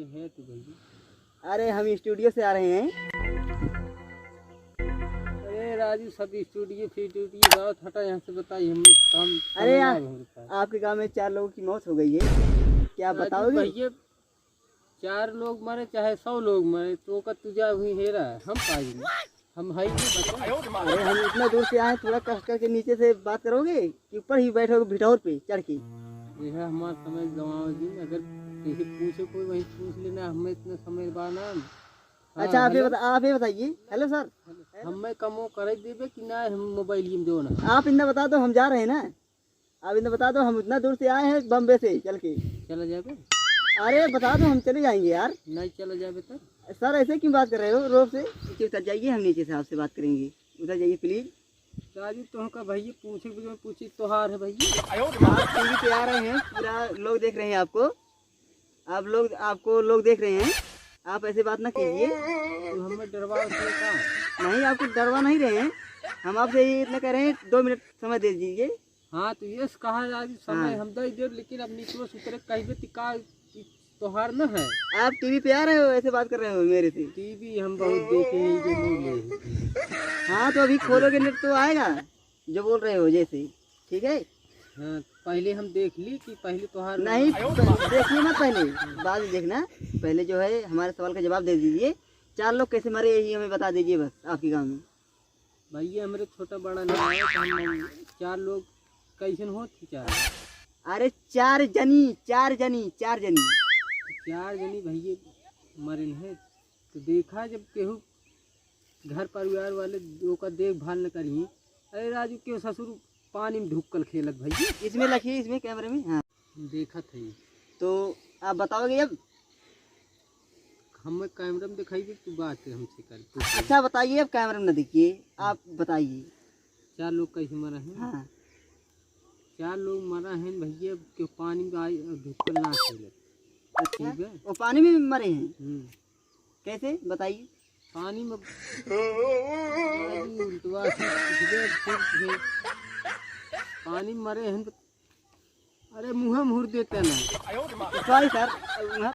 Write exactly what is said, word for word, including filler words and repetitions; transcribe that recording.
है तू भैया? अरे, हम स्टूडियो से आ रहे हैं। अरे राजू, सब स्टूडियो फिटूडियो बात हटा, यहाँ से बताइए, हमें काम अरे समझ यार, में होता है। आपके गांव में चार लोगों की मौत हो गई है, क्या आप राजू बताओगे? भैया, चार लोग मरे चाहे सौ लोग मरे, तो ओकर तुझा हुई हेरा है, हम पाई नहीं, हम है ही नहीं बचा। अरे, हम इतना दूर से आए, थोड़ा कष्ट करके नीचे से बात करोगे कि ऊपर ही बैठोगे भिठौर पे चढ़ के? यह हमार समय गंवाओ जी, अगर किसी पूछे कोई वहीं पूछ लेना, हमें इतना समय बा ना। हाँ, अच्छा, आप ये हेलो। बता, आप ये बताइए। हेलो सर। हमें कमो करे देबे कि ना, हम मोबाइल में दो ना। आप इतना बता दो, हम जा रहे हैं ना, आप इतना बता दो, हम इतना दूर से आए हैं बॉम्बे से चल के। चला जाबे? अरे बता दो, हम चले जाएंगे यार। नहीं चला जाबे तो? सर, ऐसे क्यों बात कर रहे हो रोब से? नीचे उतर जाइए, हम नीचे से आपसे बात करेंगे। उतर जाइए प्लीज। राजू, तुमका भैया पूछे के बजाय पूछी तोहार है भैया। आप टीवी पे आ रहे हैं, पूरा लोग देख रहे हैं आपको, आप लोग, आपको लोग देख रहे हैं, आप ऐसे बात ना कीजिए। तू हमें डरवा रहे का? नहीं, आपको डरवा नहीं रहे हैं, हम आपसे ये इतना कह रहे हैं, दो मिनट समय दे दीजिए। हाँ, तो ये से कहा राजू, समय हाँ। हम दे देब, लेकिन अब नीचे से उतरे कहबे ती का, ई तोहार न है। आप टीवी पे आ रहे हो, ऐसे बात कर रहे हो मेरे से। टीवी हम बहुत देखे हैं, जो नहीं ले। हाँ, तो अभी खोलोगे नेट तो आएगा, जो बोल रहे हो जैसे, ठीक है? हाँ, पहले हम देख ली कि पहले तोहार नहीं, प-, देखिए मत पहले, बाद में देखना। पहले जो है हमारे सवाल का जवाब दे दीजिए, चार लोग कैसे मरे यही हमें बता दीजिए बस आपके गाँव में। भैया, हमरे छोटा बड़ा ना है, तो हम चार लोग कैसन होत ही चार? अरे चार जनी, चार जनी, चार जनी। चार जनी भैया मरिन है, तो देखा जब केहू घर परिवार वाले ओकर देखभाल न करी, अरे राजू केहू ससुर पानी में ढुकल खेलत भैया। इसमें रखिए, इसमें कैमरे में, हाँ। देखत है। तो आप बताओगे अब? हमें कैमरा में दिखाई दे, तू बात है हमसे कर, तू अच्छा बताइए, अब कैमरा में ना देखिए, आप बताइए। चार लोग कैसे मरा है? हाँ। चार लोग मरा है भैया, क्यों पानी में आई, ढुकल ना खेलत। अच्छा, ठीक है। वो पानी में मरे हैं? हम्म। कैसे बताइए? पानी में, अरे उल्टवा से पूछबे, फिर, फिर पानी में मरे हैं तो, अरे मुँहे मुहुर देते ना। सॉरी सर, वहाँ